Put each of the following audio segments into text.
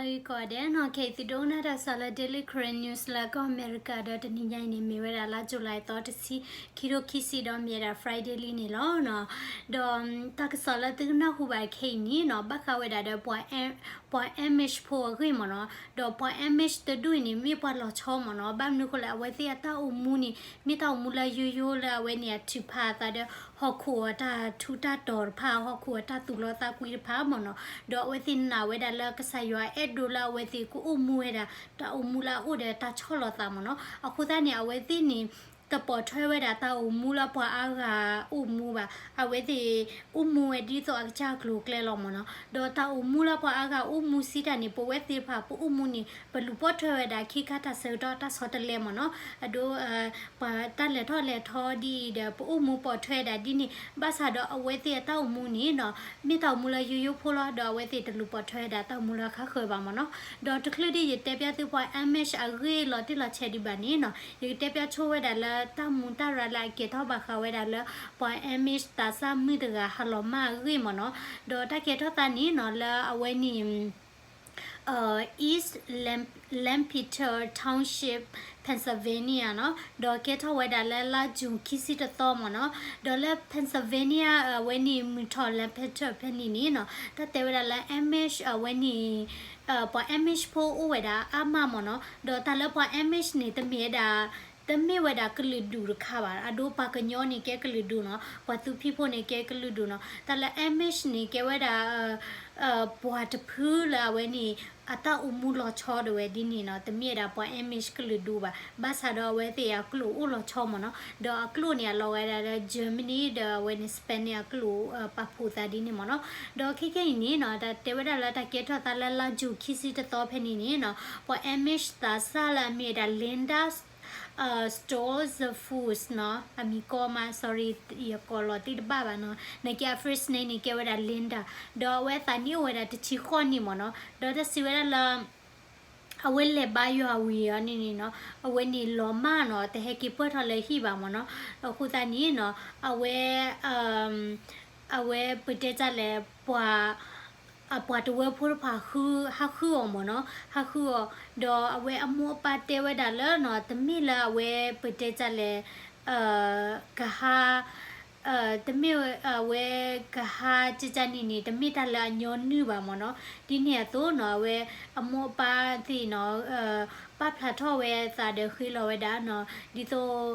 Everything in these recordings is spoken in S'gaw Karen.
ဂ့ၤကိးဂၤဒဲးနီၤ, ခဲအံၤသုဒိကနၣ်တၢ်ကစီၣ်လၢ Daily Karen News လၢကီၢ်အမဲရကၤ ဒီးတနံၤညါအံၤန့ၣ် မ့ၢ်ဝဲဒၣ်လါ July သီတဆံ ခံထိခံဆံဒီးမ့ၢ်ဝဲဒၣ် Friday လံန့ၣ်လီၤနီၤ. ဒီးတၢ်ကစီၣ်လၢသုကနၢ်ဟူဘၣ်ခဲအံၤန့ၣ်နီၤ ဘၣ်ဃးဝဲဒၣ်ဒီးပှၤ ပှၤ Amish ဖိအဂ့ၢ်မ့ၢ်နီၤ, ဒီးပှၤ Amish တဒူၣ်အံၤန့ၣ် မ့ၢ်ပှၤလီၤဆီမ့ၢ်နီၤ, ဘၣ်မနုၤအဃိလဲၣ် အဝဲသ့ၣ်အတၢ်အိၣ်မူန့ၣ် မ့ၢ်တၢ်အိၣ်မူလၢယိယိလၢအဝဲန့ၣ်အထုးဖးအသးဒီး ဟီၣ်ခိၣ်အတၢ်ထူးတၢ်တီၤတဖၣ် ဟီၣ်ခိၣ်အတၢ်သူၣ်လီသးကွံတဖၣ်မ့ၢ်နီၤ, ဒီးအဝဲသ့ၣ်နာ်ဝဲဒၣ်လၢကစၢ်ယွၤအဲၣ်ဒိးလၢအဝဲသ့ၣ်ကအိၣ်မူဝဲဒၣ် တၢ်အိၣ်မူလၢအအိၣ်ဒီးတၢ်ဆီၣ်လီၤသးမ့ၢ်နီၤ, အဃိသတးန့ၣ် အဝဲသ့ၣ်န့ၣ် တပိာ်ထွဲဝဲဒၣ်တၢ်အိၣ်မူလၢပှၤအါဂၤအိၣ်မူဘၣ်, အဝဲသ့ၣ်အိၣ်မူဝဲဒ်သိးအကစၢ်အကျိၤအကျဲလီၤမ့ၢ်နီၤ, ဒီးတၢ်အိၣ်မူလၢပှၤအါဂၤအိၣ်မူစံးတၢ်န့ၣ် ပဝဲသ့ၣ်တဖၣ်ပအိၣ်မူန့ၣ် ပလူၤပိာ်ထွဲဝဲဒၣ်ခ့ခါတၢ်ဆၢကတီၢ်တၢ်ဆီတလဲမ့ၢ်နီၤ, အဒိ ပှၤတၢ်လဲၤထီၣ်လဲၤထီဒ်အံၤဒီး ပအိၣ်မူပိာ်ထွဲဒၣ်ဒ်န့ၣ် ဘၣ်ဆၣ်ဒီးအဝဲသ့ၣ်အတၢ်အိၣ်မူန့ၣ်နီၤ မ့ၢ်တၢ်အိၣ်မူလၢယိယိဖိလီၤ, ဒီးအဝဲသ့ၣ်တလူၤပိာ်ထွဲဝဲဒၣ်တၢ်အိၣ်မူလၢအဃၣ်ဃၢၤဘၣ်မ့ၢ်နီၤ, ဒီးတချုးဒ်ယတဲပျဲသုပှၤ Amish အဂ့ၢ်လီၤတံၢ်လီၤဆဲးဒံးဘၣ်န့ၣ်နီၤ ယကတဲပျဲဆိဝဲဒၣ်လၢတၢ်မူးတၢ်ရၤလၢအကဲထီၣ်ဘၣ်ဃးဝဲဒၣ်လၢ ပှၤ Amish သးစၢ်မုၣ်တဂၤဟးလီၤမၢ်အဂ့ၢ်မ့ၢ်နီၤ, ဒီးတၢ်ကဲထီၣ်သးန့ၣ်နီၤ လၢအဝဲန့ၣ် East Lam- Lampeter Township, Pennsylvania နီၤ, ဒီးကဲထီၣ်ဝဲဒၣ်လၢလါ June ခံဆံတသီမ့ၢ်နီၤ, ဒီးလၢ Pennsylvania အဝဲန့ၣ် မုၢ်ထီၣ် Lampeter ဖဲန့ၣ်န့ၣ်နီၤ တၢ်တဲဝဲဒၣ်လၢ Amish အဝဲန့ၣ် ပှၤ Amish ဖိအိၣ်ဝဲဒၣ်အါမးမ့ၢ်နီၤ, ဒီးတၢ်လၢပှၤ Amish န့ၣ် တမ့ၢ်ဝဲဒၣ် တမ့ၢ်ဝဲဒၣ်ကလုာ်ဒူၣ်တခါဘၣ်, အဒိပှၤကညီန့ၣ်ကဲကလုာ်ဒူၣ်နီၤ, ပှၤသူဖံးဖိန့ၣ်ကဲကလုာ်ဒူၣ်နီၤ, တၢ်လၢ Amish န့ၣ် ကဲဝဲဒၣ် ပှၤတဖုလၢအဝဲန့ၣ် အတၢ်အိၣ်မူလီၤဆီဒၣ်ဝဲဒ်န့ၣ်နီၤ, တမ့ၢ်ဝဲဒၣ်ပှၤ Amish ကလုာ်ဒူၣ်ဘၣ်, ဘၣ်ဆၣ်ဒီးအဝဲသ့ၣ်အကျိာ်အိၣ်လီၤဆီမ့ၢ်နီၤ, ဒီးအကျိာ်န့ၣ် အလီၤဝဲဒၣ်လၢ Germany ဒီးအဝဲန့ၣ် Spain န့ၣ် အကျိာ်ပာ်ဖှိၣ်သးဒ်န့ၣ်မ့ၢ်နီၤ, ဒီးခဲခဲအံၤန့ၣ်နီၤ တၢ်တဲဝဲဒၣ်လၢတၢ်ကဲထီၣ်သးလၢလါ June ခံဆံတသီဖဲန့ၣ်န့ၣ်နီၤ ပှၤ Amish သးစၢ်လၢအမ့ၢ်ဝဲဒၣ် Linda Stolzfus နီၤ, အမံၤကီမး sorry ယကိးလီၤတံၢ်တဘၣ်ဘၣ်နီၤ, နာ်က့အ first name န့ၣ် ကဲဝဲဒၣ် Linda, ဒီးအဝဲအသးနံၣ်အိၣ်ဝဲဒၣ်တဆံဃိးနံၣ်မ့ၢ်နီၤ, ဒီးတၢ်စံးဝဲဒၣ်လၢ အဝဲလဲၤဘါယွၤဝံၤအီၤန့ၣ်န့ၣ်နီၤ, အဝဲန့ၣ်လီၤမၢ်နီၤ, တဟဲက့ၤပၢၢ်ထီၣ်လၢဟံၣ်ဘၣ်မ့ၢ်နီၤ, အဃိသတးန့ၣ်နီၤ အဝဲ အဝဲပတဲတၢ်လဲၣ် ပှၤ အပှၤတဝၢဖိတဖၣ် ဟးဃုအီၤမ့ၢ်နီၤ, ဟးဃုအီၤ, ဒီးအဝဲအမိၢ်အပၢ်တဲဝဲဒၣ်လၢနီၤ တမ့ၢ်လၢအဝဲပတဲတၢ်လဲၣ် ကဟါ တမ့ၢ်အဝဲကဟါကကန့ၣ်န့ၣ် တမ့ၢ်တၢ်လၢအညီနုၢ်ဘၣ်မ့ၢ်နီၤ, ဒ်န့ၣ်အသိးနီၤ အဝဲအမိၢ်အပၢ်သ့ၣ်နီၤ ပာ်ဖျါထီၣ်ဝဲအသးဒီးဃ့လီၤဝဲဒၣ်နီၤ ဒ်သိး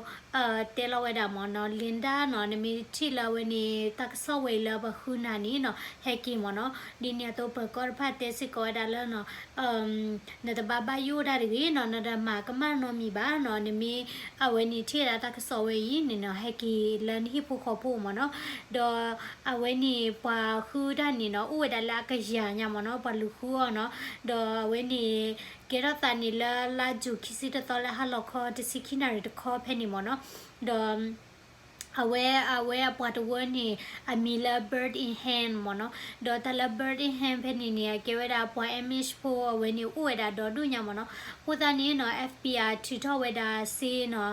တဲလီၤဝဲဒၣ်မ့ၢ်နီၤ Linda နီၤ နမ့ၢ်ထံၣ်လၢအဝဲန့ၣ် တၢ်ကစီၣ်ဝဲအံၤလၢပှၤဃုနၤန့ၣ်နီၤ ဟဲက့ၤမ့ၢ်နီၤ, ဒ်န့ၣ်အသိးပၢၤကီၢ်တဖၣ်တဲစ့ၢ်ကီးဝဲဒၣ်လၢ နတဘၣ်ဘၣ်ယိၣ်ဒၣ်တဂ့ၤနီၤ, နတမၤကမၣ်နီတမံၤဘၣ်နီၤ, နမ့ၢ်အဝဲန့ၣ်ထံၣ်ဝဲဒၣ်တၢ်ကစီၣ်ဝဲအံၤန့ၣ်နီၤ ဟဲက့ၤလၢနဟံၣ်ဖိဃီဖိမ့ၢ်နီၤ, ဒီးအဝဲန့ၣ်ပှၤဃုတၢ်န့ၣ်နီၤ အိၣ်ဝဲဒၣ်လၢအကယၤညါမ့ၢ်နီၤ ပှၤလူၤဃုအီၤနီၤ, ဒီးအဝဲန့ၣ် ကဲထီၣ်သးန့ၣ်လၢလါ June ခံဆံတသီလၢဟါလီၤခီ တဆံခံနၣ်ရံၣ်တခီဖဲန့ၣ်မ့ၢ်နီၤ, ဒီး အဝဲ အဝဲအပှၤတဝၢန့ၣ် အမံၤလၢ Bird in Hand မ့ၢ်နီၤ, ဒီးတၢ်လၢ Bird in Hand ဖဲန့ၣ်န့ၣ် အကဲဝဲဒၣ်ပှၤ Amish ဖိအဝဲန့ၣ် အိၣ်ဝဲဒၣ်ဒီဒူၣ်ညါမ့ၢ်နီၤ, အဃိသတးန့ၣ်နီၤ FBI ထုးထီၣ်ဝဲဒၣ်စ့နီၤ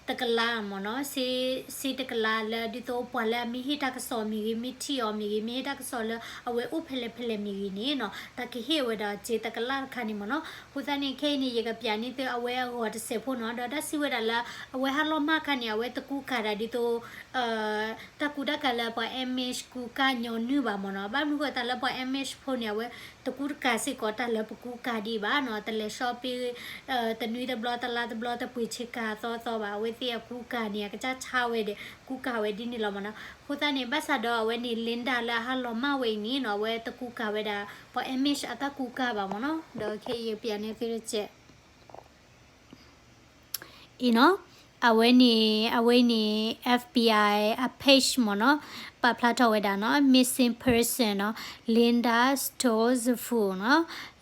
တကလးမ့ၢ်နီၤ, စ့ စ့တကလးလၢဒ်သိးပှၤလၢအမ့ၢ်ဟ့ၣ်တၢ်ကစီၣ်မ့ၢ်ဂ့ၤ, မ့ၢ်ထံၣ်အီၤမ့ၢ်ဂ့ၤ, မ့ၢ်ဟ့ၣ်တၢ်ကစီၣ်လၢအဝဲအိၣ်ဖဲလဲၣ်ဖဲလဲၣ်မ့ၢ်ဂ့ၤန့ၣ်နီၤ, တၢ်ကဟ့ၣ်ဝဲဒၣ်စ့တကလးတခါန့ၣ်မ့ၢ်နီၤ. အဃိသတးန့ၣ် ခဲအံၤန့ၣ် ယကပျးန့ၢ်သုအဝဲအဂီၤတစဲးဖိနီၤ, ဒီးတၢ်စံးဝဲဒၣ်လၢ အဝဲဟးလီၤမၢ်ခါန့ၣ် အဝဲတကူကၤဒၣ်ဒ်သိး တၢ်ကူတၢ်ကၤလၢပှၤ Amish ကူကၤညီနုၢ်ဘၣ်မ့ၢ်နီၤ. ဘၣ်မနုၤဃိတၢ်လၢပှၤ Amish ဖိန့ၣ် အဝဲတကူတကၤစ့ၢ်ကီးတၢ်လၢပကူကၤဒံးဘၣ်နီၤ, တလဲၤ shopping တနွံတဘျီ တလါတဘျီ တပှ့ၤဆ့ကၤသီသီဘၣ်. အဝဲသ့ၣ်အကူကၤန့ၣ် အကစၢ်ဆါဝဲဒီး ကူကၤဝဲဒ်န့ၣ်လီၤမ့ၢ်နီၤ. အဃိသတးန့ၣ် ဘၣ်ဆၣ်ဒီးအဝဲန့ၣ် Linda လၢအဟးလီၤမၢ်ဝဲအံၤန့ၣ်နီၤ, အဝဲတကူကၤဝဲဒၣ် ပှၤ Amish အတၢ်ကူကၤဘၣ်မ့ၢ်နီၤ. ဒီးခဲအံၤယပျးန့ၢ်သုတစဲး အံၤနီၤ, အဝဲန့ၣ် အဝဲန့ၣ် FBI အ page မ့ၢ်နီၤ, ပာ်ဖျါထီၣ်ဝဲဒၣ်နီၤ missing person နီၤ, Linda Stolzfus နီၤ,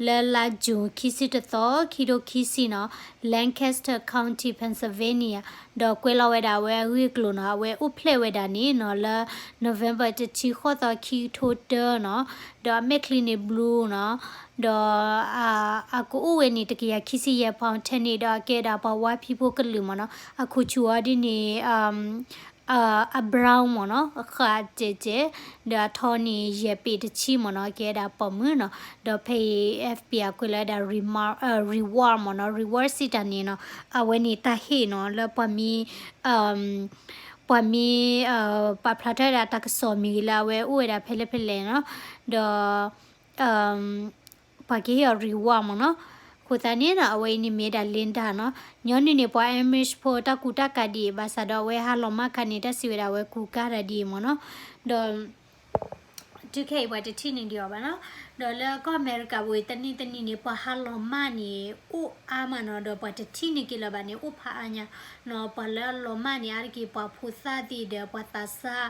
လၢလါ June ခံဆံတသီ ခံထိခံဆံနီၤ, Lancaster County Pennsylvania ဒီးကွဲးလီၤဝဲဒၣ်အဝဲအဂ့ၢ်အကျိၤနီၤ, အဝဲအိၣ်ဖျဲၣ်ဝဲဒၣ်န့ၣ်နီၤ လၢ November တဆံဃိးသီ ခံကထိတၢနီၤ, ဒီးအမဲာ်ချံန့ၣ် blue နီၤ, ဒီး အကအိၣ်ဝဲန့ၣ် တကယၤခံဆံယဲၢ် pound ထဲန့ၣ် ဒီးအကဲဒၣ်ပှၤဝါဖံးဖိကလုာ်မ့ၢ်နီၤ, အခိၣ်ဆူၣ်အီၤဒ်န့ၣ် အ brown မ့ၢ်နီၤ, ဃာ်စဲးစဲး, ဒီးအထီန့ၣ် ယဲၢ်ပ့ၤတဆံမ့ၢ်နီၤ, ကဲဒၣ်ပိာ်မုၣ်နီၤ. ဒီးဖဲအံၤ F B I ကွဲးလီၤဝဲဒၣ် reward မ့ၢ်နီၤ, reward စံးတၢ်န့ၣ်နီၤ, အဝဲန့ၣ်တၢ်ဟ့ၣ်နီၤ လၢပှၤမ့ၢ် ပှၤမ့ၢ် ပာ်ဖျါထီၣ်ဝဲဒၣ်တၢ်ကစီၣ်မ့ၢ်ဂ့ၤ လၢအဝဲအိၣ်ဝဲဒၣ်ဖဲလဲၣ်ဖဲလဲၣ်နီၤ, ဒီး ပှၤကဟ့ၣ်အီၤ reward မ့ၢ်နီၤ. အဃိသတးန့ၣ်နီၤ အဝဲအံၤန့ၣ်မ့ၢ်ဝဲဒၣ် Linda နီၤ. ညီနုၢ်န့ၣ် ပှၤ Amish ဖိတၢ်ကူတၢ်ကၤဒံး ဘၣ်ဆၣ်ဒီး အဝဲဟးလီၤမၢ်ခါန့ၣ် တၢ်စံးဝဲဒၣ် အဝဲကူကါတၢ်ဒ်အံၤမ့ၢ်နီၤ. ဒီး တုၤခဲအံၤပှၤတထံၣ်န့ၢ်ဒံးအီၤဘၣ်နီၤ. ဒီးလၢကီၢ်အမဲရကၤပူၤ တနံၤတနံၤန့ၣ် ပှၤဟးလီၤမၢ်န့ၣ် အိၣ်အါမးနီၤ, ဒီးပှၤတထံၣ်န့ၢ်က့ၤလၢၤဘၣ်န့ၣ် အိၣ်ဖးအါညါနီၤ. ပှၤလၢအလီၤမၢ်န့ၣ် အါတက့ၢ်ပှၤဖိသၣ်သ့ၣ်ဒီးပှၤသးစၢ်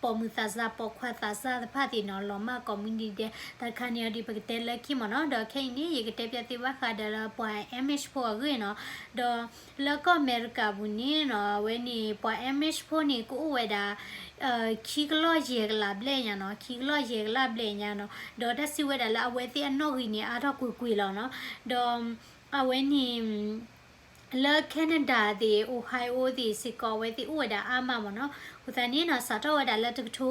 ပိာ်မုၣ်သးစၢ် ပိာ်ခွါသးစၢ်တဖၣ်သ့ၣ်နီၤ လီၤမၢ်ကိးမုၢ်နံၤဒဲး. တၢ်တခါန့ၣ်အီၤဒ်ပကတဲလၢခံမ့ၢ်နီၤ. ဒီးခဲအံၤန့ၣ် ယကတဲပျးသုဘၣ်ဃးဒီးလၢပှၤ Amish ဖိအဂ့ၢ်နီၤ. ဒီးလၢကီၢ်အမဲရကၤပူၤန့ၣ်နီၤ အဝဲန့ၣ် ပှၤ Amish ဖိန့ၣ် ကအိၣ်ဝဲဒၣ် ခံကလီၢ်ယဲၢ်ကလးဘျဲၣ်ညါနီၤ, ခံကလီၢ်ယဲၢ်ကလးဘျဲၣ်ညါနီၤ. ဒီးတၢ်စံးဝဲဒၣ်လၢအဝဲသ့ၣ်အနီၣ်ဂံၢ်န့ၣ် အါထီၣ်ကွ့ၢ်ကွ့ၢ်လီၤနီၤ. ဒီးအဝဲန့ၣ် လၢ Canada သ့ၣ် Ohio သ့ၣ်စ့ၢ်ကီး အဝဲသ့ၣ်အိၣ်ဝဲဒၣ်အါမးမ့ၢ်နီၤ. အဃိသတးန့ၣ်နီၤ စးထီၣ်ဝဲဒၣ်လၢ တကထိ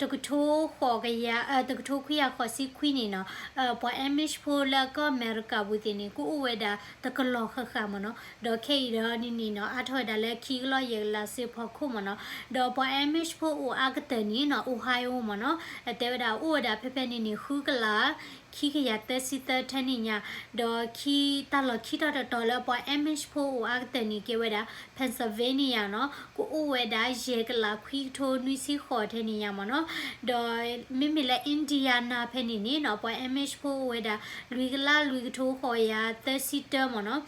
တကထိဃိးကယၤ တကထိခွံကယၤဃိးဆံခွံန့ၣ်နီၤ ပှၤ Amish ဖိလၢကီၢ်အမဲရကၤပူၤသ့ၣ်န့ၣ် ကအိၣ်ဝဲဒၣ်တကလီၢ်ဃၣ်ဃၣ်မ့ၢ်နီၤ. ဒီးခဲအံၤဒီးန့ၣ်နီၤ အါထီၣ်ဝဲဒၣ်လၢခံကလီၢ်ယဲၢ်ကလးစ့ဖီခိၣ်မ့ၢ်နီၤ. ဒီးပှၤ Amish ဖိအိၣ်အါကတၢၢ်န့ၣ်နီၤ Ohio မ့ၢ်နီၤ, အတဲဝဲဒၣ်အိၣ်ဝဲဒၣ်ဖဲဖဲန့ၣ်န့ၣ် ဃုကလး ခံကယၤသၢဆံသၢထဲန့ၣ်ညါ, ဒီးခံတၢ်လီၢ်ခံထီၣ်တတီၤလၢပှၤ Amish ဖိအိၣ်အါကတၢၢ်န့ၣ် ကဲဝဲဒၣ် Pennsylvania နီၤ, ကအိၣ်ဝဲဒၣ်ယဲၢ်ကလးခွံကထိနွံဆံဃိးထဲန့ၣ်ညါမ့ၢ်နီၤ. ဒီးမ့မ့ၢ်လၢ Indiana ဖဲန့ၣ်န့ၣ်နီၤ ပှၤ Amish ဖိအိၣ်ဝဲဒၣ် လွံၢ်ကလးလွံၢ်ကထိဃိးကယၤသၢဆံတၢမ့ၢ်နီၤ.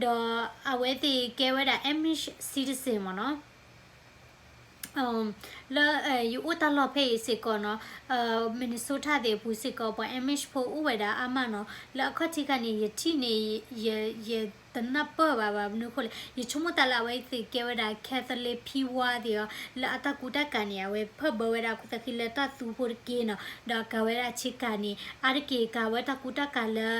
ဒီးအဝဲသ့ၣ်ကဲဝဲဒၣ် Amish citizen မ့ၢ်နီၤ. လၢယအိၣ်တၢ်လီၢ်ဖဲအံၤစ့ၢ်ကီးနီၤ, Minnesota သ့ၣ်အပူၤစ့ၢ်ကီး ပှၤ Amish ဖိအိၣ်ဝဲဒၣ်အါမးနီၤ. လၢအခီၣ်ထံးခါန့ၣ် ယထံၣ်န့ၣ် ယတနၢ်ပၢၢ်ဘၣ်ဘၣ် မနုၤအဃိလဲၣ်, ယဆိကမိၣ်သးလၢအဝဲသ့ၣ်ကဲဝဲဒၣ် Catholic ဖံဝါသ့ၣ်အီၤ လၢအတၢ်ကူတၢ်ကၤန့ၣ် အဝဲဖၢၣ်ဘၢဝဲဒၣ်အခိၣ်သးဃံလၢတၢ်သူဖိတက့ၢ်နီၤ. ဒီးကၤဝဲဒၣ်ဆ့ကၤန့ၣ် အါတက့ၢ်ကၤဝဲတၢ်ကူတၢ်ကၤလၢ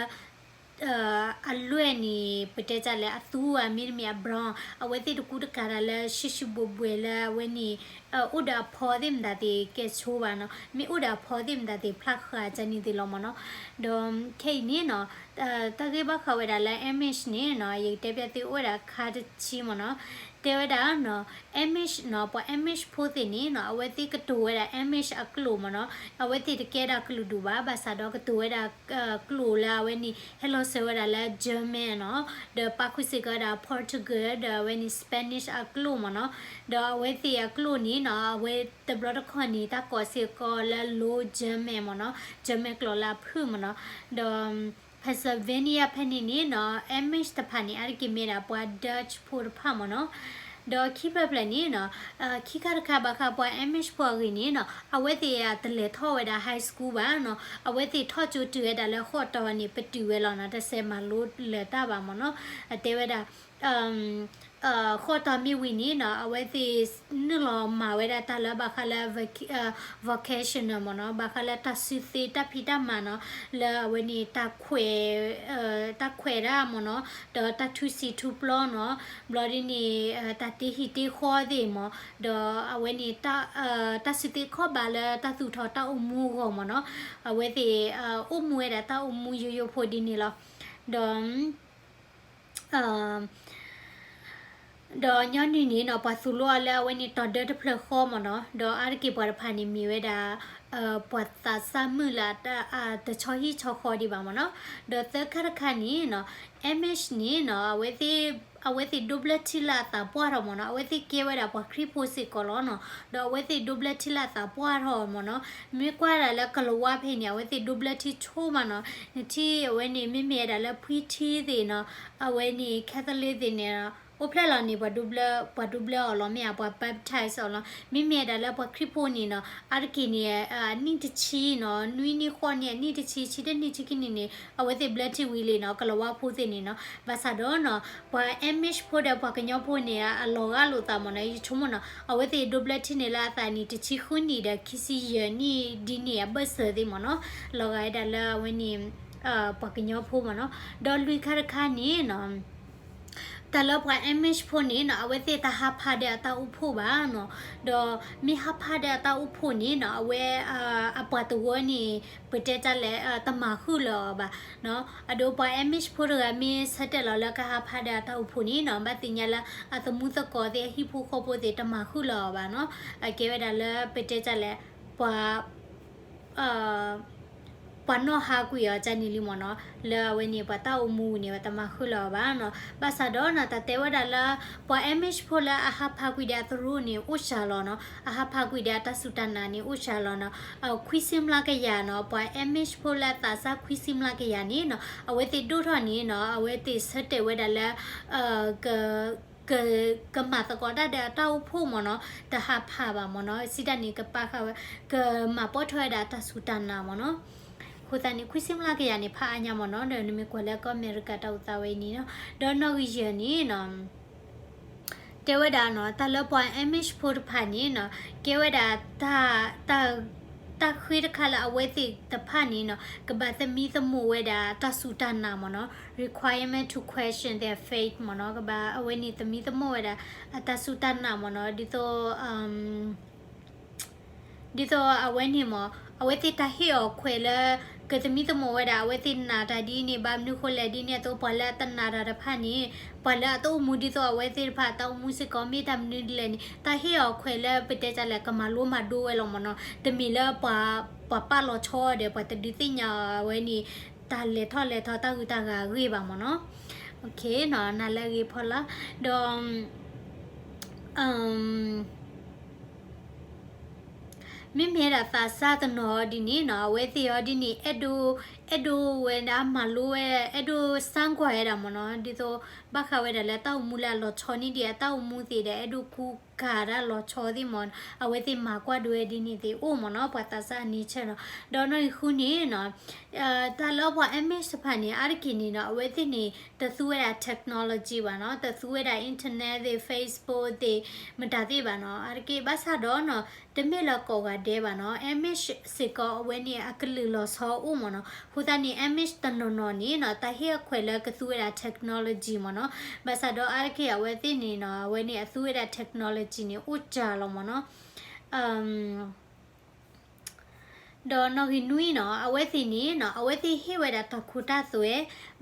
အလွဲၢ်န့ၣ် ပတဲတၢ်လဲၣ် အသူဧါ မ့တမ့ၢ်အ brown အဝဲသ့ၣ်တကူတကၤတၢ်လၢ ရှံးရှံးဘှဲးဘှဲးလၢအဝဲန့ၣ် အိၣ်ဒီးအဖီသ့ၣ်မတၤသ့ၣ်ကဲဆိဘၣ်နီၤ, မ့ၢ်အိၣ်ဒီးအဖီသ့ၣ်မတၤသ့ၣ်ဖျါဃာ်ကန့ၣ်သ့ၣ်လီၤမ့ၢ်နီၤ. ဒီးခဲအံၤန့ၣ်နီၤ တၢ်ဂ့ၢ်ဘၣ်ဃးဝဲဒၣ်လၢ Amish န့ၣ်နီၤ ယကတဲပျးသုအိၣ်ဝဲဒၣ်ခါတဆံမ့ၢ်နီၤ. တဲဝဲဒၣ်နီၤ Amish နီၤ ပှၤ Amish ဖိသ့ၣ်န့ၣ်နီၤ အဝဲသ့ၣ်ကတိၤဝဲဒၣ် Amish အကျိာ်မ့ၢ်နီၤ, အဝဲသ့ၣ်တကဲဒၣ်ကလုာ်ဒူၣ်ဘၣ်, ဘၣ်ဆၣ်ဒီးကတိၤဝဲဒၣ် ကျိာ်လၢအဝဲန့ၣ် ဟဲလီၤစၢၤဝဲဒၣ်လၢ German နီၤ, ဒီးပာ်ဃုာ်စ့ၢ်ကီးဝဲဒၣ် Portugal ဒီးအဝဲန့ၣ် Spanish အကျိာ်မ့ၢ်နီၤ. ဒီးအဝဲသ့ၣ်အကျိာ်န့ၣ်နီၤ အဝဲတဘျီတခီၣ်န့ၣ် တၢ်ကိးစ့ၢ်ကီးလၢ Low German မ့ၢ်နီၤ, German ကျိာ်လၢအဖုၣ်မ့ၢ်နီၤ. ဒီး Pennsylvania ဖဲန့ၣ်န့ၣ်နီၤ Amish တဖၣ်န့ၣ် အါတက့ၢ်မ့ၢ်ဒၣ်ပှၤ Dutch ဖိတဖၣ်မ့ၢ်နီၤ. ဒီးခံဖျၢၣ်ဖျၢၣ်န့ၣ်နီၤ ခံခါတခါဘၣ်ဃးပှၤ Amish ဖိအဂ့ၢ်န့ၣ်နီၤ အဝဲသ့ၣ်တလဲၤထီၣ်ဝဲဒၣ် high school ဘၣ်နီၤ, အဝဲသ့ၣ်ထီၣ်ကၠိတုၤဝဲဒၣ်လၢဃိးတီၤန့ၣ် ပတုာ်ဝဲလီၤနီၤ, တစဲးမၤလိလၢၤတၢ်ဘၣ်မ့ၢ်နီၤ. အတဲဝဲဒၣ် ဃိးတီၤမ့ၢ်ဝံၤန့ၣ်နီၤ အဝဲသ့ၣ်နုာ်လီၤမၤဝဲဒၣ်တၢ်လၢဘၣ်ဃးလၢ vocational မ့ၢ်နီၤ, ဘၣ်ဃးလၢတၢ်စုသ့တၢ်ဖံးတၢ်မၤနီၤ, လၢအဝဲန့ၣ် တၢ်ခွဲး တၢ်ခွဲးတၢ်မ့ၢ်နီၤ, ဒီးတၢ်ထူစံာ်ထူပျီနီၤ, ဘျီဒ်န့ၣ် တၢ်တ့ဟံၣ်တ့ဃီသ့ၣ်မ့ၢ်, ဒီးအဝဲန့ၣ် တၢ်စုသ့ခီၣ်ဘၣ်လၢတၢ်သူၣ်ထီၣ်တၢ်အိၣ်မူအဂီၢ်မ့ၢ်နီၤ, အဝဲသ့ၣ် အိၣ်မူဝဲဒၣ်တၢ်အိၣ်မူယိယိဖိဒ်န့ၣ်လီၤ. ဒီး ဒီးညီနုၢ်န့ၣ်နီၤ ပှၤသူၣ်လီၤအီၤလၢအဝဲန့ၣ်တီၤဒၢတဖျၢၣ်ဃီမ့ၢ်နီၤ, ဒီးအါတက့ၢ်ပှၤတဖၣ်န့ၣ်မ့ၢ်ဝဲဒၣ် ပှၤသးစၢ်မုၣ်လၢ တဆီဟံၣ်ဆီဃီဒံးဘၣ်မ့ၢ်နီၤ. ဒီးသၢခါတခါန့ၣ်နီၤ Amish န့ၣ်နီၤ အဝဲသ့ၣ်ဒိးဘျၢထံလၢအသးပှၢ်ထီၣ်မ့ၢ်နီၤ, အဝဲသ့ၣ်ကဲဝဲဒၣ်ပှၤခရံာ်ဖိစ့ၢ်ကီးလီၤနီၤ, ဒီးအဝဲသ့ၣ်ဒိးဘျၢထံလၢအသးပှၢ်ထီၣ်မ့ၢ်နီၤ. မ့ၢ်ကွၢ်ဒၣ်လၢကလၤဝါဖဲန့ၣ် အဝဲသ့ၣ်ဒိးဘျၢထံဆိမးနီၤ, နထံၣ်အဝဲန့ၣ် မ့မ့ၢ်ဝဲဒၣ်လၢဖှံထံသ့ၣ်နီၤ အဝဲန့ၣ် Catholic သ့ၣ်န့ၣ် အိၣ်ဖျဲၣ်လီၤန့ၣ် ပှၤဒိးဘျၢအီၤလီၤ မ့ၢ်ဧါ ပှၤ baptize အီၤလီၤ. မ့မ့ၢ်ဝဲဒၣ်လၢပှၤခရံာ်ဖိန့ၣ်နီၤ အါတက့ၢ်န့ၣ် အနံၣ်တဆံနီၤ နွံနံၣ်ဃိးနံၣ် အနံၣ်တဆံ ဆံတနံၣ်ဆံခံနံၣ်န့ၣ် အဝဲသ့ၣ်ဘျၢထံဝံၤလံနီၤ ကလၤဝါဖိသ့ၣ်န့ၣ်နီၤ. ဘၣ်ဆၣ်ဒီးနီၤ ပှၤ Amish ဖိဒီးပှၤကညီဖိန့ၣ် အလီၤဂာ်လိာ်သးမ့ၢ်နီၤ, ယဆိကမိၣ်နီၤ အဝဲသ့ၣ်ဒိးဘျၢထံန့ၣ်လၢအသးနံၣ်တဆံဃုနံၣ်ဒီး ခံဆံယဲၢ်နံၣ်ဒ်န့ၣ်အဘၢၣ်စၢၤသ့ၣ်မ့ၢ်နီၤ, လီၤဂာ်ဝဲဒၣ်လၢအဝဲန့ၣ် ပှၤကညီဖိမ့ၢ်နီၤ. ဒီးလွံၢ်ခါတခါန့ၣ်နီၤ တၢ်လၢပှၤ Amish ဖိန့ၣ်နီၤ အဝဲသ့ၣ်တဟးဖးဒီးအတၢ်အိၣ်ဖှိၣ်ဘၣ်နီၤ, ဒီးမ့ၢ်ဟးဖးဒီးအတၢ်အိၣ်ဖှိၣ်န့ၣ်နီၤ အဝဲ အပှၤတဝၢန့ၣ် ပတဲတၢ်လဲၣ် တမၤဃုာ်လၢၤအီၤဘၣ်နီၤ. အဒိပှၤ Amish ဖိတဂၤမ့ၢ်ဆၢတဲာ်လီၤလၢကဟးဖးဒီးအတၢ်အိၣ်ဖှိၣ်န့ၣ်နီၤ ဘၣ်သ့ၣ်ညါလၢအသမူသကိးသ့ၣ် အဟံၣ်ဖိဃီဖိသ့ၣ် တမၤဃုာ်လၢၤအီၤဘၣ်နီၤ. အကဲဝဲဒၣ်လၢပတဲတၢ်လဲၣ် ပှၤ ပှၤနီၣ်ဟးကွံာ်အီၤကန့ၣ်လံမ့ၢ်နီၤ, လၢအဝဲန့ၣ် ပှၤတၢ်အိၣ်မူန့ၣ် ပှၤတမၤဃုာ်လၢၤအီၤဘၣ်နီၤ. ဘၣ်ဆၣ်ဒီးနီၤ တၢ်တဲဝဲဒၣ်လၢ ပှၤ Amish ဖိလၢအဟးဖးကွံာ်ဒီးအသရိာ်န့ၣ် အိၣ်စှၤလီၤနီၤ, အဟးဖးကွံာ်ဒီးအတၢ်စူၢ်တၢ်နာ်န့ၣ် အိၣ်စှၤလီၤနီၤ. ခွံဆံမျးကယၤနီၤ ပှၤ Amish ဖိလၢအသးစၢ်ခွံဆံမျးကယၤန့ၣ်နီၤ အဝဲသ့ၣ်ဒိၣ်ထီၣ်န့ၣ်နီၤ အဝဲသ့ၣ်ဆၢတဲာ်ဝဲဒၣ်လၢ က ကမၤသကိးတၢ်ဒီးအတၢ်အိၣ်ဖှိၣ်မ့ၢ်နီၤ, တဟးဖးဘၣ်မ့ၢ်နီၤ, စံးတၢ်န့ၣ် ကပာ်ဃာ်ဝဲ ကမၤပိာ်ထွဲဝဲဒၣ်တၢ်စူၢ်တၢ်နာ်မ့ၢ်နီၤ. အဃိသတးန့ၣ် ခွံဆံမျးကယၤန့ၣ် ဖးအါညါမ့ၢ်နီၤ, ဒီးနမ့ၢ်ကွၢ်လၢကီၢ်အမဲရကၤတၢ်အိၣ်သးဝဲအံၤန့ၣ်နီၤ, ဒီးနီၣ်ဂံၢ်ယဲၢ်န့ၣ်နီၤ တဲဝဲဒၣ်နီၤ တၢ်လၢပှၤ Amish ဖိတဖၣ်န့ၣ်နီၤ ကဲဝဲဒၣ် တၢ်ဃ့တခါလၢအဝဲသ့ၣ်တဖၣ်န့ၣ်နီၤ ကဘၣ်သမံသမိးဝဲဒၣ်တၢ်စူၢ်တၢ်နာ်မ့ၢ်နီၤ, requirement to question their faith မ့ၢ်နီၤ, ကဘၣ်အဝဲန့ၣ်သမံသမိးဝဲဒၣ် အတၢ်စူၢ်တၢ်နာ်မ့ၢ်နီၤ, ဒ်သိး ဒ်သိးအဝဲန့ၣ်မ့ၢ် အဝဲသ့ၣ်တၢ်ဟ့ၣ်အီၤခွဲးလၢ ကသမံသမိးဝဲဒၣ် အဝဲသ့ၣ်နာ်တၢ်ဒ်န့ၣ် ဘၣ်မနုၤဃိလဲၣ်ဒ်န့ၣ်အသိး ပှၤလၢအတနာ်တၢ်တဖၣ်န့ၣ် ပှၤလၢအတအိၣ်မူဒ်သိးအဝဲသ့ၣ်တဖၣ် တၢ်အိၣ်မူစ့ၢ်ကီး မ့ၢ်တၢ်မနုၤဒ်လဲၣ်န့ၣ် တၢ်ဟ့ၣ်အီၤခွဲးလၢပတဲတၢ်လဲၣ် ကမၤလိမၤဒိဝဲလီၤမ့ၢ်နီၤ, တမ့ၢ်လၢပှၤ ပှၤပာ်လီၤဆီဒီး ပှၤတဒုးသ့ၣ်ညါအဝဲန့ၣ် တၢ်လဲၤထီၣ်လဲၤထီတၢ်ဂုၤတၢ်ဂၤအဂ့ၢ်ဘၣ်မ့ၢ်နီၤ. နၤလၢအဂ့ၤဖီလာ် ဒီး မ့မ့ၢ်ဒၣ်သးစၢ်တနီၤအီၤဒ်န့ၣ်နီၤ အဝဲသ့ၣ်အီၤဒ်န့ၣ် အဲၣ်ဒိး အဲၣ်ဒိးဝဲဒၣ်မၤလိဝဲ အဲၣ်ဒိးစၢ်ကွၢ်ဝဲဒၣ်မ့ၢ်နီၤ ဒ်သိးဘၣ်ဃးဝဲဒၣ်လၢတၢ်အိၣ်မူလၢအလီၤဆီန့ၣ်ဒ်အတၢ်အိၣ်မူသ့ၣ်ဒီး အဲၣ်ဒိးကူကၤတၢ်လီၤဆီသ့ၣ်မ့ၢ်နီၤ အဝဲသ့ၣ်မၤကွၢ်ဒိဝဲဒ်န့ၣ်သ့ၣ်အိၣ်မ့ၢ်နီၤ ပှၤသးစၢ်အန့ဆၢၣ်နီၤ ဒီးနီၣ်ဂံၢ်ဃုန့ၣ်နီၤ တၢ်လၢပှၤ Amish တဖၣ်န့ၣ် အါတက့ၢ်န့ၣ်နီၤ အဝဲသ့ၣ်န့ၣ် တသူဝဲဒၣ် technology ဘၣ်နီၤ တသူဝဲဒၣ် internet သ့ၣ် Facebook သ့ၣ် မတၤသ့ၣ်ဘၣ်နီၤ အါတက့ၢ်ဘၣ်ဆၣ်ဒီးနီၤ တမ့ၢ်လၢကိးဂၤဒဲးဘၣ်နီၤ Amish စ့ၢ်ကီးအဝဲန့ၣ် အကလုာ်လီၤဆီအိၣ်မ့ၢ်နီၤ အဃိသတးန့ၣ် Amish တနီၤနီၤန့ၣ်နီၤ တၢ်ဟ့ၣ်အခွဲးလၢကသူဝဲဒၣ် technology မ့ၢ်နီၤ ဘၣ်ဆၣ်ဒီးအါတက့ၢ်အဝဲသ့ၣ်န့ၣ်နီၤ အဝဲန့ၣ်အသူဝဲဒၣ် technology န့ၣ် အိၣ်စှၤလီၤမ့ၢ်နီၤ ဒီးနီၣ်ဂံၢ်နွံနီၤ အဝဲသ့ၣ်န့ၣ်နီၤ အဝဲသ့ၣ်ဟ့ၣ်ဝဲဒၣ်တၢ်ခိတၢ်သွဲ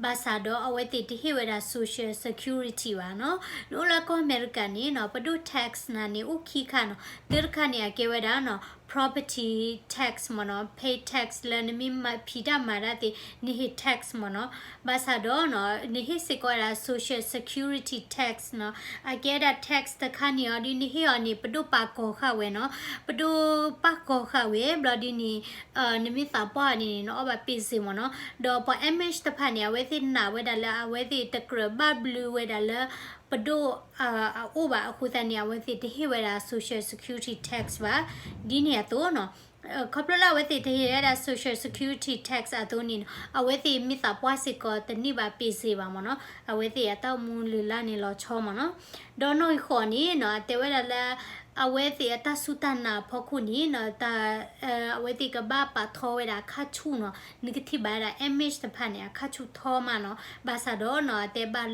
ဘၣ်ဆၣ်ဒီးအဝဲသ့ၣ်တဟ့ၣ်ဝဲဒၣ် social security ဘၣ်နီၤ နအိၣ်လၢကီၢ်အမဲရကၤန့ၣ်နီၤ ပဒိၣ် tax နၤန့ၣ်အိၣ်ခံခါနီၤ တၢတခါန့ၣ် အကဲဝဲဒၣ်နီၤ property tax မ့ၢ်နီၤ pay tax လၢနမ့ၢ်ဖံးတၢ်မၤတၢ်သ့ၣ် နဟ့ၣ် tax မ့ၢ်နီၤ ဘၣ်ဆၣ်ဒီးနီၤ နဟ့ၣ်စ့ၢ်ကီးဝဲဒၣ် social security tax နီၤ အကဲဒၣ် tax တခါန့ၣ်အီၤဒ်နဟ့ၣ်အီၤန့ၣ် ပဒိၣ်ပာ်ကီၤဃာ်ဝဲနီၤ ပဒိၣ်ပာ်ကီၤဃာ်ဝဲ ဘျီဒ်န့ၣ် နမ့ၢ်သးပှၢ်န့ၣ် နအီၣ်ဘၣ်ပ့ၢ်စ့ၢ်မ့ၢ်နီၤ ဒီးပှၤ Amish တဖၣ်န့ၣ် အဝဲသ့ၣ်နာ်ဝဲဒၣ်လၢ အဝဲသ့ၣ်တကြၢးဘၣ်ဘျုးဝဲဒၣ်လၢ ပဒိၣ်အအိၣ်ဘၣ်အဃိသတးန့ၣ် အဝဲသ့ၣ်တဟ့ၣ်ဝဲဒၣ် social security tax ဘၣ် ဒ်န့ၣ်အသိးနီၤ ခီဖျိလၢအဝဲသ့ၣ်တဟ့ၣ်ဝဲဒၣ် social security tax အသိးန့ၣ်နီၤ အဝဲသ့ၣ်မ့ၢ်သးပှၢ်စ့ၢ်ကီးတန့ၢ်ဘၣ်ပ့ၢ်စ့ၢ်ဘၣ်မ့ၢ်နီၤ အဝဲသ့ၣ်အတၢ်အိၣ်မူလုၢ်လၢ်န့ၣ်လီၤဆီမ့ၢ်နီၤ ဒီးနီၣ်ဂံၢ်ဃိးန့ၣ်နီၤ အတဲဝဲဒၣ်လၢ အဝဲသ့ၣ်အတၢ်စူၢ်တၢ်နာ်အဖီခိၣ်န့ၣ်နီၤ တၢ် အဝဲသ့ၣ်ကဘၣ်ပာ်ထီဝဲဒၣ်အခၣ်ဆူၣ်နီၤ နကထံၣ်ဘၣ်ဝဲဒၣ် Amish တဖၣ်န့ၣ် အခၣ်ဆူၣ်ထီမးနီၤ ဘၣ်ဆၣ်ဒီးနီၤ အတဲဘၣ်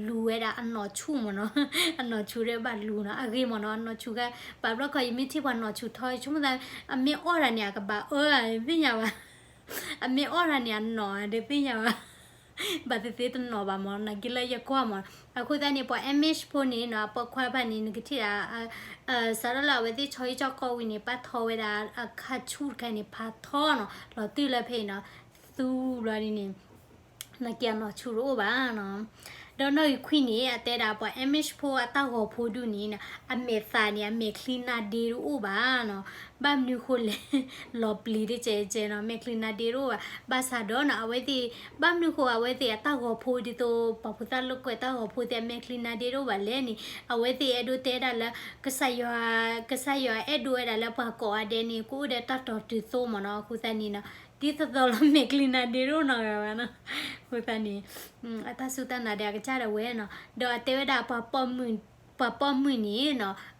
လူၤဝဲဒၣ်အနီၢ်ဆူၣ်မ့ၢ်နီၤ အနီၢ်ဆူၣ်ဒီးဘၣ်လူၤနီၤ အဂ့ၤမ့ၢ်နီၤ အနီၢ်ဆူၣ်ခါ ပာ်ဘျီခီ ယမ့ၢ်ထံၣ်ပှၤနီၢ်ဆူၣ်ထီ ဆိကမိၣ်သး အမ့ၢ်အီၣ်တၢ်န့ၣ် အကဘၣ်အၢ သ့ၣ်ညါဘၣ် အမ့ၢ်အီၣ်တၢ်န့ၣ် အနီၢ်ဒီးသ့ၣ်ညါဘၣ် ဘၣ်သ့ၣ်သ့ၣ်တနီၢ်ဘၣ်မ့ၢ် နာ်က့လၢယကွၢ်မ့ၢ် အဃိသတးန့ၣ် ပှၤ Amish ဖိန့ၣ်နီၤ အပိာ်ခွါတဖၣ်န့ၣ် နကထံၣ်ဒၣ် စးထီၣ်လၢအဝဲသ့ၣ်ဆီဟံၣ်ဆီဃီဝံၤန့ၣ် ပာ်ထီဝဲဒၣ်အခၣ်ဆူၣ်တခါန့ၣ် ဖးထီနီၤ လီၤတံၢ်လၢဖဲအံၤနီၤ သူဘျီဒ်န့ၣ် နာ်က့အနီၢ်ဆူၣ်တအိၣ်ဘၣ်နီၤ ဒီးနီၣ်ဂံၢ်ခွံန့ၣ် အတဲဒၣ်ပှၤ Amish ဖိအတၢ်ဂီၤဖိဒုးန့ၣ် အမဲာ်သးန့ၣ် အမဲာ်ချံနါဒ့တအိၣ်ဘၣ်နီၤ ဘၣ်မနုၤဃိလဲၣ် လီၤပျံၤတကဲကဲနီၤ မဲာ်ချံနါဒ့တအိၣ်ဘၣ် ဘၣ်ဆၣ်ဒီးနီၤ အဝဲသ့ၣ် ဘၣ်မနုၤဃိအဝဲသ့ၣ်အတၢ်ဂီၤဖိဒ်သိး ပှၤဖိသၣ်လိာ်ကွဲတၢ်ဂီၤဖိသ့ၣ် အမဲာ်ချံနါဒ့တအိၣ်ဘၣ်လဲၣ်န့ၣ် အဝဲသ့ၣ်အဲၣ်ဒိးတဲဒၣ်လၢ ကစၢ်ယွၤ ကစၢ်ယွၤအဲၣ်ဒိးဝဲဒၣ်လၢပှၤကိးဂၤဒဲးန့ၣ် ကအိၣ်ဒီးတၢ်တီၤတုၤသိမ့ၢ်နီၤ အဃိသတးန့ၣ်နီၤ ဒ်သိးသိးလီၤ မဲာ်ချံနါဒ့တအိၣ်နီတဂၤဘၣ်နီၤ အဃိသတးန့ၣ် အတၢ်စူၢ်တၢ်နာ်ဒီးအကစၢ်ဒၣ်ဝဲနီၤ ဒီးအတဲဝဲဒၣ်ပှၤပိာ်မုၣ်န့ၣ်နီၤ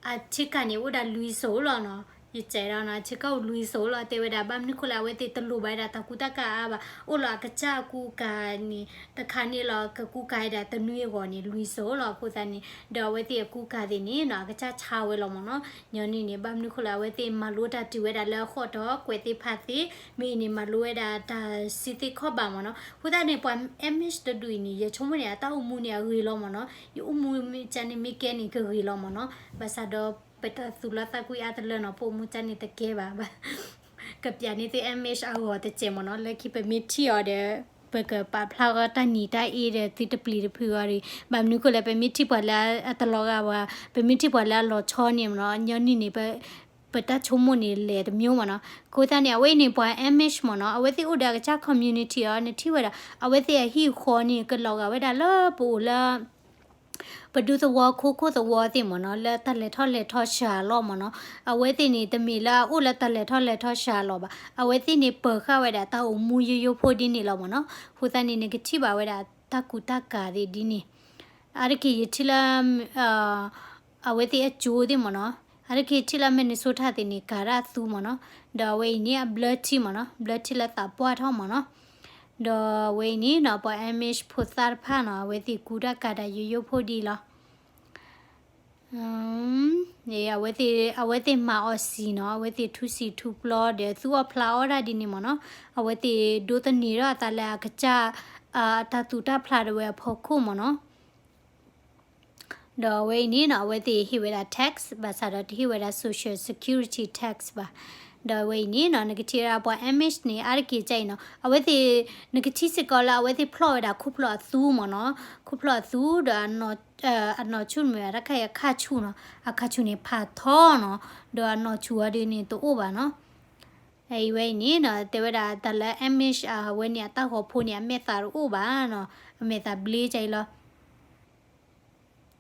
အထံကၢ်န့ၣ်အိၣ်ဒၣ်လွံၢ်စိၤလီၤနီၤ ယစဲးဒီးနီၤ ဆ့ကၤအိၣ်လွံၢ်စိၤလီၤ တဲဝဲဒၣ် ဘၣ်မနုၤဃိလၢအဝဲသ့ၣ်တလိၣ်ဘၣ်ဝဲဒၣ်တၢ်ကူတၢ်ကၤအါဘၣ် အိၣ်လီၤအကစၢ်အကူအကၤန့ၣ် တခါန့ၣ်လီၤ ကကူကၤဝဲဒၣ်တနွံအဂီၢ်န့ၣ် လွံၢ်စိၤလီၤ အဃိသတးန့ၣ် ဒီးအဝဲသ့ၣ်အကူကၤသ့ၣ်န့ၣ်နီၤ အကစၢ်ဆါဝဲလီၤမ့ၢ်နီၤ ညီနုၢ်န့ၣ် ဘၣ်မနုၤဃိလၢအဝဲသ့ၣ်မၤလိတၢ်တုၤဝဲဒၣ်လၢဃိးတီၤကွဲးသ့ၣ်ဖးသ့ မ့ၢ်အံၤန့ၣ် မၤလိဝဲဒၣ်တၢ်စံးသ့ခီၣ်ဘၣ်မ့ၢ်နီၤ အဃိသတးန့ၣ် ပှၤ Amish တဒူၣ်အံၤန့ၣ် ယဆိကမိၣ်န့ၣ် အတၢ်အိၣ်မူန့ၣ် အဂ့ၤလီၤမ့ၢ်နီၤ ယအိၣ်မူမ့ၢ်ကန့ၣ်မ့ၢ်ကဲန့ၣ် ကဂ့ၤလီၤမ့ၢ်နီၤ ဘၣ်ဆၣ်ဒီး ပတၢ်သူၣ်လီသးကွံအါတလၢနီၤ ပအိၣ်မူကန့ၣ်တကဲဘၣ် ကပျးန့ၢ်သု Amish အဂီၢ်တစဲးမ့ၢ်နီၤ လၢခံပမ့ၢ်ထံၣ်အီၤဒီး ပကပာ်ဖျါဃီတၢ်နံၤတၢ်အ့ဒီးသုတပျံၤတဖုးအီၤဒီး ဘၣ်မနုၤဃိလဲၣ် ပမ့ၢ်ထံၣ်ပှၤလၢအတလီၤဂာ်ပှၤ ပမ့ၢ်ထံၣ်ပှၤလၢအလီၤဆီန့ၣ်မ့ၢ်နီၤ ညီနုၢ်န့ၣ် ပတၢ်ဆိကမိၣ်န့ၣ်လဲၤတမျိုးမ့ၢ်နီၤ အဃိသတးန့ၣ် အဝဲအံၤန့ၣ် ပှၤ Amish မ့ၢ်နီၤ အဝဲသ့ၣ်အိၣ်ဒီးအကစၢ် community အီၤ နထံၣ်ဝဲဒၣ် အဝဲသ့ၣ်အဟံၣ်အဃီန့ၣ် ကလီၤဂာ်ဝဲဒၣ်လၢပအိၣ်လၢ ပဒူသဝီခိခိၣ်သဝီသ့ၣ်မ့ၢ်နီၤ လၢတၢ်လဲၤထီၣ်လဲၤထီဆှၤလီၤမ့ၢ်နီၤ အဝဲသ့ၣ်န့ၣ် တမ့ၢ်လၢအအိၣ်လၢတၢ်လဲၤထီၣ်လဲၤထီဆှၤလီၤဘၣ် အဝဲသ့ၣ်န့ၣ် ပၢၤဃာ်ဝဲဒၣ်တၢ်အိၣ်မူယိယိဖိဒ်န့ၣ်လီၤမ့ၢ်နီၤ အဃိသတးန့ၣ် နကထံၣ်ဘၣ်ဝဲဒၣ်တၢ်ကူတၢ်ကၤသ့ၣ်ဒ်န့ၣ် အါတက့ၢ်ယထံၣ်လၢ အဝဲသ့ၣ်အကၠိသ့ၣ်မ့ၢ်နီၤ အါတက့ၢ်ထံၣ်လၢ Minnesota သ့ၣ်န့ၣ် ကၤဒၣ်သူမ့ၢ်နီၤ ဒီးအဝဲအံၤန့ၣ် အဘျၢထံမ့ၢ်နီၤ ဘျၢထံလၢသးပှၢ်ထီၣ်မ့ၢ်နီၤ ဒီးအဝဲအံၤန့ၣ်နီၤ ပှၤ Amish ဖိသၣ်တဖၣ်နီၤ အဝဲသ့ၣ်ကူတၢ်ကၤတၢ်ယိယိဖိဒ်လီၤ အဝဲသ့ၣ် အဝဲသ့ၣ်မၤအီၣ်စံာ်နီၤ အဝဲသ့ၣ်ထူစံာ်ထူပျီဒီးသူၣ်အီၣ်ဖျးအီၣ်ဒၣ်ဒ်န့ၣ်မ့ၢ်နီၤ အဝဲသ့ၣ်ဒိးသန့ၤထီၣ်အသးလၢအကစၢ် တၢ်သူၣ်တၢ်ဖျးဒၣ်ဝဲအဖီခိၣ်မ့ၢ်နီၤ ဒီးအဝဲအံၤန့ၣ်နီၤ အဝဲသ့ၣ်ဟ့ၣ်ဝဲဒၣ် tax ဘၣ်ဆၣ်ဒီးတဟ့ၣ်ဝဲဒၣ် social security tax ဘၣ် ဒီးအဝဲအံၤန့ၣ်နီၤ နကထံၣ်ဝဲဒၣ်ပှၤ Amish န့ၣ် အါတက့ၢ်ကၢ်အံၤနီၤ အဝဲသ့ၣ် နကထံၣ်စ့ၢ်ကီးလၢအဝဲသ့ၣ်ဖျီၣ်ဝဲဒၣ်ခူၣ်ဖျီၣ်အသူမ့ၢ်နီၤ ခူၣ်ဖျီၣ်အသူဒီး အနီၢ်ဆူၣ်မ့ၢ်ဝဲဒၣ်တခါအံၤအခါဆူၣ်နီၤ အခါဆူၣ်န့ၣ်ဖးထီနီၤ ဒီးအနီၢ်ဆူၣ်အီၤဒ်န့ၣ်တအိၣ်ဘၣ်နီၤ အဝဲအံၤန့ၣ်နီၤ တဲဝဲဒၣ်တၢ်လၢ Amish အဝဲန့ၣ်အတၢ်ဂီၤဖိန့ၣ် အမဲာ်သးတအိၣ်ဘၣ်နီၤ အမဲာ်သးဘျ့ကၢ်အံၤလီၤ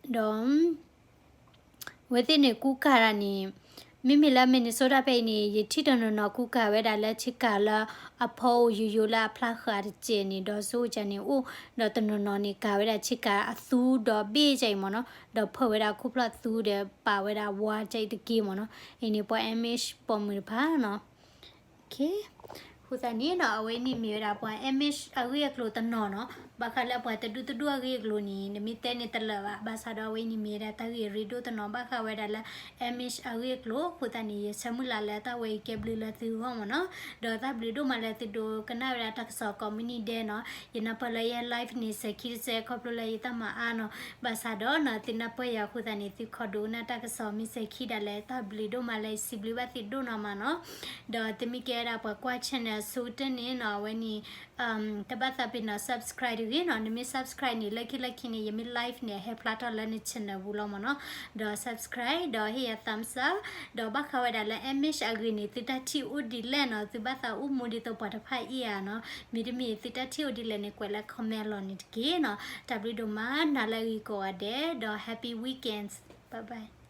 ဒီး အဝဲသ့ၣ်န့ၣ်ကူကၤတၢ်န့ၣ် မ့မ့ၢ်လၢ Minnesota ဖဲအံၤန့ၣ် ယထံၣ်တနီၤနီၤကူကၤဝဲဒၣ်လၢဆ့ကၤလၢ အဖီအိၣ်ယိယိလၢအဖျါဃာ်တစဲးန့ၣ် ဒီးစိကၢ်န့ၣ်အိၣ် ဒီးတနီၤနီၤန့ၣ်ကၤဝဲဒၣ်ဆ့ကၤအသူဒီးဘ့ၣ်ကၢ်အံၤမ့ၢ်နီၤ ဒီးဖၢဝဲဒၣ်ခူၣ်ဖျီၣ်သူဒီးပာ်ဝဲဒၣ်ဝါကၢ်အံၤတက့ၢ်မ့ၢ်နီၤ အံၤန့ၣ်ပှၤ Amish ပိာ်မုၣ်တဖၣ်နီၤ အဃိသတးန့ၣ်နီၤ အဝဲန့ၣ်မ့ၢ်ဝဲဒၣ်ပှၤ Amish အဂ့ၢ်အကျိၤတနီၤနီၤ ဘၣ်ဃးလၢပှၤတဒူၣ်တဒူၣ်အဂ့ၢ်အကျိၤန့ၣ် နမ့ၢ်တဲန့ၣ်တလၢာ်ဘၣ် ဘၣ်ဆၣ်ဒီးအဝဲန့ၣ်မ့ၢ်ဝဲဒၣ်တၢ်ဂ့ၢ်ရ့ဒိၣ်တနီၤ ဘၣ်ဃးဝဲဒၣ်လၢ Amish အဂ့ၢ်အကျိၤ အဃိသတးန့ၣ် ယဆၢမုၢ်လၢ်လၢတၢ်ဝဲအံၤကဲဘျုးလၢသုဂီၢ်မ့ၢ်နီၤ ဒီးတၢ်ဘျုးဒိၣ်မးလၢသုဒိကနၣ်ဝဲဒၣ်တၢ်ကစီၣ်ကိးမုၢ်နံၤဒဲးနီၤ ယနၢ်ပၢၢ်လၢယဲ live န့ၣ် စဲၤခံတစဲးခီဖျိလၢယတၢ်မၤအါနီၤ ဘၣ်ဆၣ်ဒီးနီၤ သုနၢ်ပၢၢ်ယၤအဃိသတးန့ၣ် သုခိးဒိကနၣ်တၢ်ကစီၣ်မ့ၢ်စဲၤခံဒၣ်လဲာ် တၢ်ဘျုးဒိၣ်မးလၢ ယစံးဘျုးဘၣ်သုဒိၣ်နီၢ်မးနီၤ ဒီးသုမ့ၢ်ကဲဝဲဒၣ်ပှၤကွၢ် channel အဆိကတၢၢ်န့ၣ်နီၤ အဝဲန့ၣ် တဘၣ်သးပ့ၤနီၣ် subscribe တဂ့ၤနီၤ နမ့ၢ် subscribe န့ၣ် လၢခံလၢခံန့ၣ် ယမ့ၢ် live န့ၣ် အဟဲဖျါထီၣ်လၢန channel ပူၤလီၤမ့ၢ်နီၤ ဒီး subscribe ဒီးဟ့ၣ်ယၤ thumbs up ဒီးဘၣ်ဃးဝဲဒၣ်လၢ Amish အဂ့ၢ်န့ၣ် သုတၢ်ထံၣ်အိၣ်ဒ်လဲၣ်နီၤ သုဘၣ်သးအိၣ်မူဒ်သိးပှၤတဖၣ်အံၤဧါနီၤ မ့တမ့ၢ်သုတၢ်ထံၣ်အိၣ်ဒ်လဲၣ်န့ၣ် ကွဲးလၢ comment အလီၢ်န့ၣ်တက့ၢ်နီၤ တၢ်ဘျုးဒိၣ်မး နၤလၢအဂ့ၤကိးဂၤဒဲး ဒီး happy weekends bye bye